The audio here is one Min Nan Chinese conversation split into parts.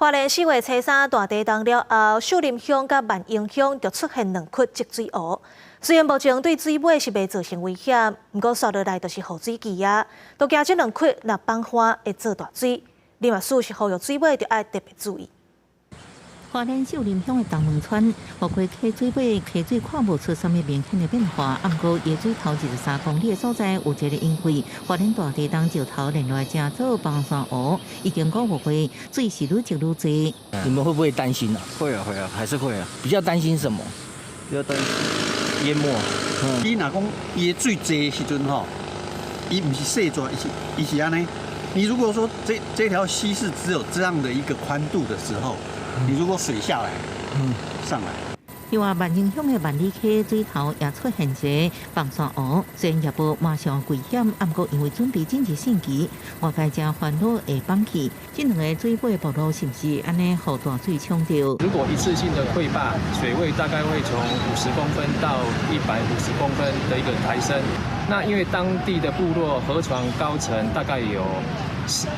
花蓮4月初三大地動了後，秀林鄉佮萬榮鄉就出現兩窟積水湖。雖然目前對水尾是袂造成危險，毋過紲落來就是雨水季啊，都驚這兩窟若崩岸會做大水。林律師是呼籲水尾著愛特別注意。花蓮秀林鄉的東門村，包括溪水尾，溪水看無出啥物明顯的變化。毋過，溪水頭23公里的所在有一個因為花蓮大地動石頭連落來成做崩山湖，已經5個月水是愈積愈濟。你們會不會擔心啊？會啊會啊，還是會啊。比較擔心什麼？比較擔心淹沒。你若講伊的水濟的時陣吼，伊毋是細逝，伊是按呢。你如果說這條溪是只有這樣的一個寬度的時候，你如果水下來，上來。另外，萬榮鄉的萬里溪水頭也出現一個崩山湖，雖然也無馬上危險，毋過因為準備緊急性急，外界誠煩惱會崩去。這兩个水尾暴露是毋是按呢予大水沖著？如果一次性的潰壩，水位大概會從50公分到150公分的一個抬升。那因為當地的部落河床高層大概有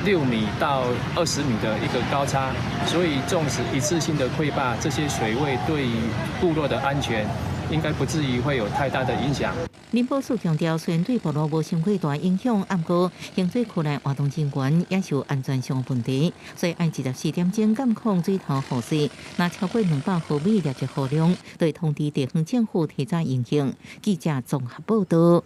6米到20米的一個高差，所以縱使一次性的潰壩，這些水位對於部落的安全應該不至於會有太大的影響。林寶樹強調，雖然對部落無傷過大影響，毋過洪水區內活動人員也是有安全上問題，所以愛24點鐘監控水頭雨勢，若超過200毫米累積雨量，會通知地方政府提早應變。記者綜合報道。